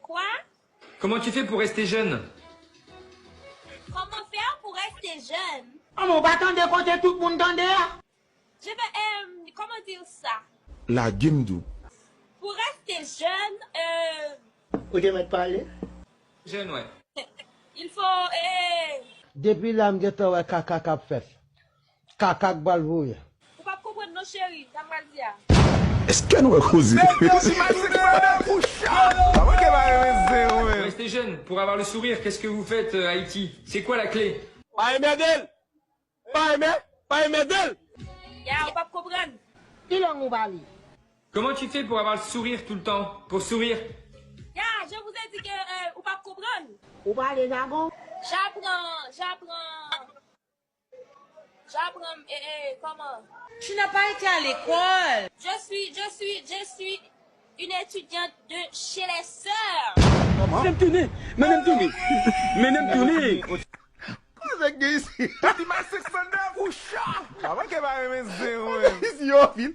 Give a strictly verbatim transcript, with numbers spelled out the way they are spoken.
Quoi? Comment tu fais pour rester jeune? Comment faire pour rester jeune? An, ou pa tande kote tout moun tande a? Je vais, euh, comment dire ça? Lage m tou. Pour rester jeune, euh, Ou te mèt pale? Jeune, ouais. Il faut, euh, Depi la m gentan wè kaka k ap fèt. Kaka k pral voye. Ou p ap konprann non cheri, sa m pral di a. Èske nou wè koze? Rester jeune, pour avoir le sourire, qu'est-ce que vous faites euh, à Haïti? C'est quoi la clé? Pa enmède l! Pa enmè, pa enmède l! Ya, ou p ap konprann. Ki lang ou pale? Comment tu fais pour avoir le sourire tout le temps? Pour sourire? Ya, je vous ai dit que euh, ou p ap konprann. Ou pale jagon? J'apprends, j'apprends. J'apprends, eh, eh, comment? Tu n'as pas été à l'école. Je suis, je suis, je suis une étudiante de chez les sœurs. Mennen m tounen! Mennen m tounen! Mennen m tounen! Koze k gen isi? Di ma six hundred ou chan! Mwen ke pa renmen zen mwen. Isi yo anpil.